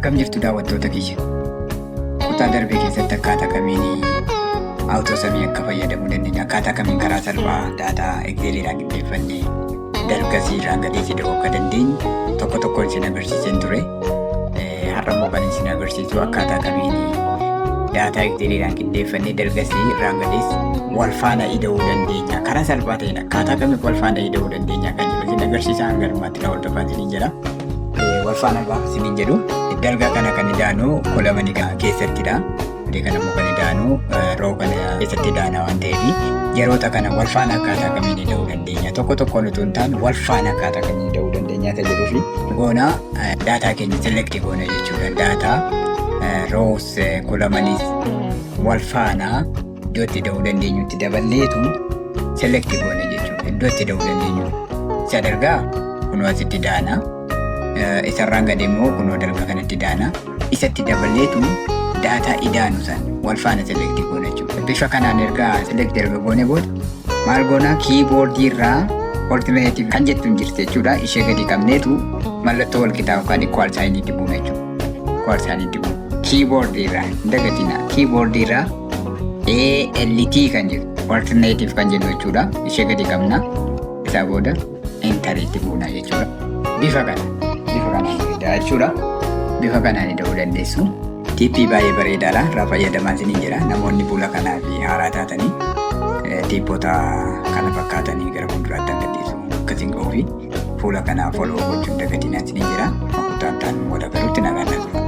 Akkam jirtu daawwattoota kiyya? Kutaa darbe keessatti akkaataa kamiin AutoSumii akka fayyadamuu dandeenya, akkaataa kamiin karaa salphaa daataa Exceliidhaan qindeeffannee dalgasii irraan gadeessi da'uu akka dandeenyu tokko tokkoon isin agarsiiseen ture. Har'a immoo kan isin agarsiisu akkaataa kamiin daataa Exceliidhaan qindeeffannee dalgasii irraan gadeessi wal faana ida'uu dandeenya. Karaa salphaa ta'een akkaataa kamiin wal faana ida'uu dandeenya kan jedhu isin agarsiisa. Hanga dhumaatti na hordofaa isiniin jedha. Wal faana gaafa isiniin jedhu, dalga kana kan idaanu columnii keessattidha. Odee kana immoo kan idaanu row kana keessatti idaana waan ta'eef, yeroota kana wal faana akkaataa kamiin ida'uu dandeenya, tokko tokkoon utuu hin taane wal faana akkaataa kamiin ida'uu dandeenya isa jedhuu fi goona daataa keenya select goona jechuudha. Daataa rows, columniis wal faana iddoo itti ida'uu dandeenyutti daballeetu select goona jechuudha. Iddoo itti ida'uu dandeenyu isa dalgaa kunoo asitti daana. Isarraan gadi immoo kunoo dalga kanatti daana. Isatti daballeetu daataa idaanu san wal faana select goona jechuudha. Bifa kanaan erga select erga goone booda maal goona? Keyboardii irraa alternative kan jettu hin jirti jechuudha. Ishee gadi qabneetu mallattoo wal qixaa yookaan equal sign itti buuna jechuudha. Equal sign itti buuna. Keyboardii irraa hin dagatina. Keyboardii irraa ALT kan jedhu, alternative kan jennu jechuudha. Ishee gadi qabna. Isaa booda enter itti buuna jechuudha. Bifa kanaan idaa jechuudha. Bifa kanaan ida'uu dandeessu. Tipii baay'ee bareedaadha. Irraa fayyadamaa isiniin jedha. Namoonni fuula kanaa fi haaraa taatanii tipoota kana fakkaatanii gara fuulduraatti akka dhiisu akkasiin ga'uu fi fuula kanaa follow gochuun dagatinaa isiniin jedha. Kutaan ta'an wal agaruutti nagaan.